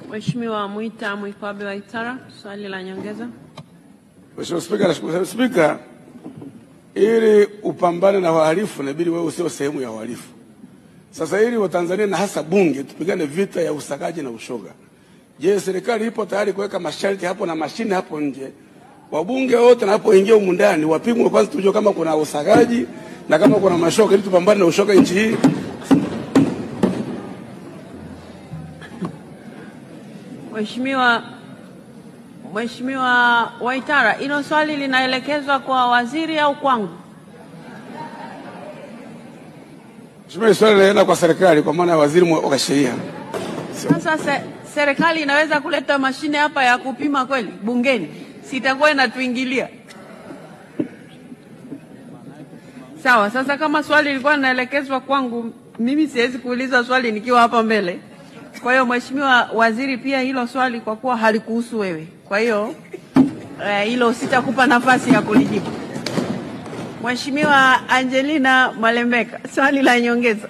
Mheshimiwa Mwita Mwikwabe Waitara, swali la nyongeza. Mheshimiwa Spika, nashukuru. Spika, ili upambane na wahalifu inabidi wewe usio sehemu ya wahalifu. Sasa ili Watanzania na hasa bunge tupigane vita ya usagaji na ushoga. Je, serikali ipo tayari kuweka masharti hapo na mashine hapo nje? Wabunge wote wanapoingia humu ndani wapimwe kwanza, tujue kama kuna usagaji na kama kuna mashoga, ili tupambane na ushoga nchi hii. Mheshimiwa Waitara, hilo swali linaelekezwa kwa waziri au kwangu? Mheshimiwa, swali linaenda kwa serikali kwa maana ya waziri wa sheria. Sasa serikali inaweza kuleta mashine hapa ya kupima kweli bungeni? Sitakuwa inatuingilia. Sawa, sasa kama swali lilikuwa linaelekezwa kwangu, mimi siwezi kuuliza swali nikiwa hapa mbele. Kwa hiyo Mheshimiwa Waziri, pia hilo swali kwa kuwa halikuhusu wewe, kwa hiyo hilo sitakupa nafasi ya kulijibu. Mheshimiwa Angelina Malembeka, swali la nyongeza.